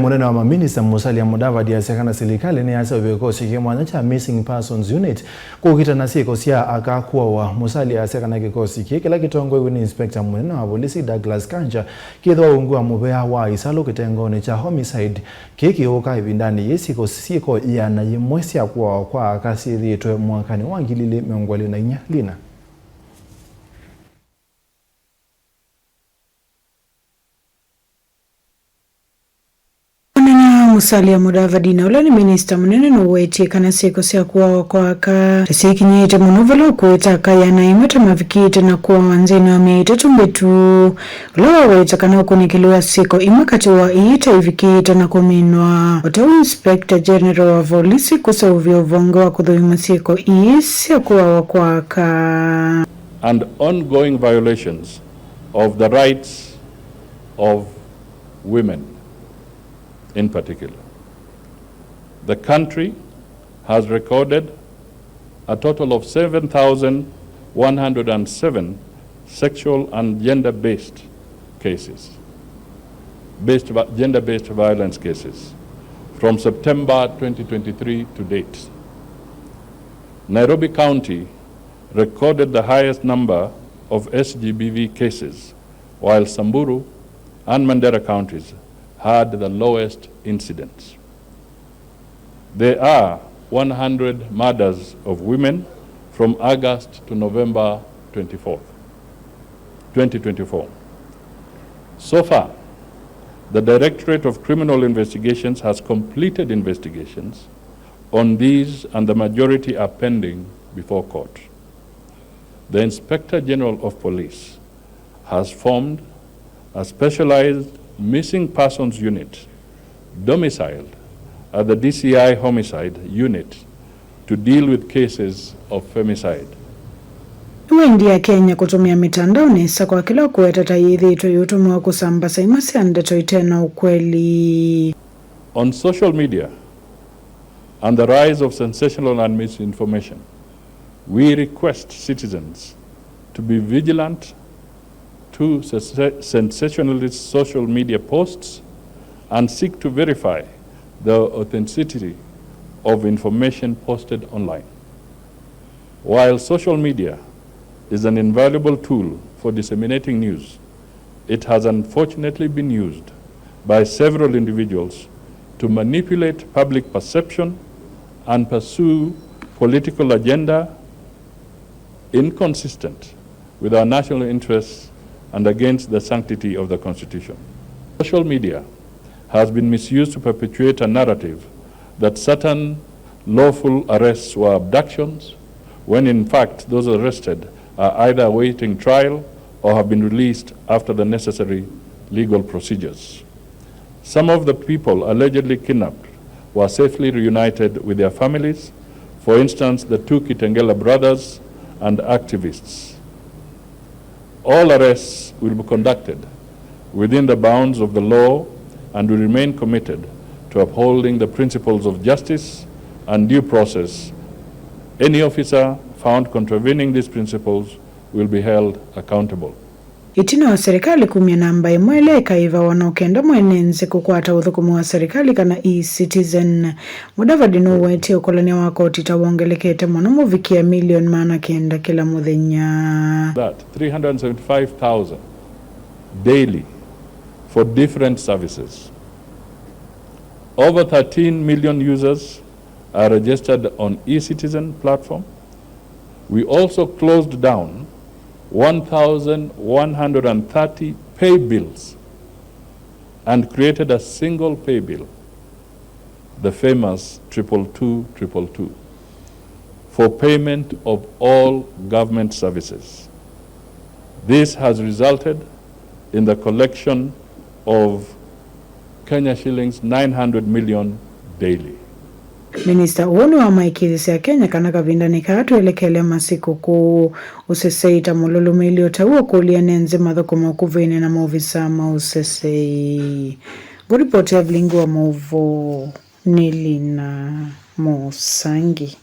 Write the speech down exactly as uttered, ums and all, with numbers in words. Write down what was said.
Mũnene wa maminista Musalia Mudavadi asya kana silikalĩ nĩyasya ũvĩa kĩkosi kĩ mwanya kya Missing Persons Unit kũkitana syĩko sya aka kũawa. Musalia asya kana kĩkosi kĩĩ kĩla kĩtongoew'e nĩ inspector mũnene wa volisi Douglas Kanja kĩthwa ungu wa mũvea wa ĩsalũ kĩtengonĩ kya homicide kĩĩ kĩũka ĩvindanĩ yĩĩ syĩko, syĩko ĩana yĩmwe sya kũawa kwa aka syĩthĩĩtwe mwakanĩ wa ngili ilĩ mĩongo ĩlĩ na inya. Lina. Mũnene Musalia Mudavadi, na ũla nĩ minista mũnene, nũwetie kana syĩko sya kũawa kwa aka ta syĩkinyĩte mũno, vala ũkũĩta aka ĩana ĩmwe ta mavikĩte na kũawa nzĩnĩ wa myei ĩtatũ mĩvĩtu, ũla waweta kana ũkunĩkĩli wa syĩko imwe katĩ wa ii ta ivikĩte na kũminwa. O ta ũu Inspector General wa volisi kũseũvya ũvonge wa kũthũima syĩko ii sya kũawa kwa aka. And ongoing violations of the rights of women in particular. The country has recorded a total of seven thousand one hundred and seven sexual and gender-based cases, based vi-, gender-based violence cases from September twenty twenty-three to date. Nairobi County recorded the highest number of S G B V cases, while Samburu and Mandera counties had the lowest incidence. There are one hundred murders of women from August to November twenty-fourth, twenty twenty-four. So far, the Directorate of Criminal Investigations has completed investigations on these, and the majority are pending before court. The Inspector General of Police has formed a specialized missing persons unit domiciled at the D C I Homicide Unit to deal with cases of femicide. Nĩwaendie Akenya kũtũmĩa mĩtandao nesa kwa kĩla ũkũweta ta yĩthĩĩtwe ĩũtũmĩwa kũsambasa imwe sya ndeto ite na ũkweli. On social media and the rise of sensational and misinformation, we request citizens to be vigilant to sensa-, sensationalist social media posts and seek to verify the authenticity of information posted online. While social media is an invaluable tool for disseminating news, it has unfortunately been used by several individuals to manipulate public perception and pursue political agenda inconsistent with our national interests and against the sanctity of the Constitution. Social media has been misused to perpetuate a narrative that certain lawful arrests were abductions, when in fact those arrested are either awaiting trial or have been released after the necessary legal procedures. Some of the people allegedly kidnapped were safely reunited with their families, for instance, the two Kitengela brothers and activists. All arrests will be conducted within the bounds of the law, and we remain committed to upholding the principles of justice and due process. Any officer found contravening these principles will be held accountable. Ĩtina wa serikali kumya namba ĩmwe ĩla ĩkaĩvawa no kenda mwene nzĩ kũkwata ũthũkũmi wa serikali kana e-Citizen, Mudavadi nũwetie ũkolany'a wa koti ta wongelekete mũno mũvikĩa milioni maana kenda kĩla mũthenya. That three hundred seventy-five thousand daily for different services. Over thirteen million users are registered on e-Citizen platform. We also closed down one thousand one hundred and thirty pay bills and created a single pay bill, the famous triple two triple two, for payment of all government services. This has resulted in the collection of Kenya shillings nine hundred million daily. Minista ũũ nĩwamaĩkĩĩthya Akenya kana kavindanĩ kaa twelekele masikũkũ. Ũsesei ta mũlũlũmĩĩli o ta ũu ũkũlya ene nzĩ mathũkũme ũkuvĩnĩ na maovisa ma ũsesei. Ngũripoti ya vilingi wa maũvoo nĩ Lina Mũsangi.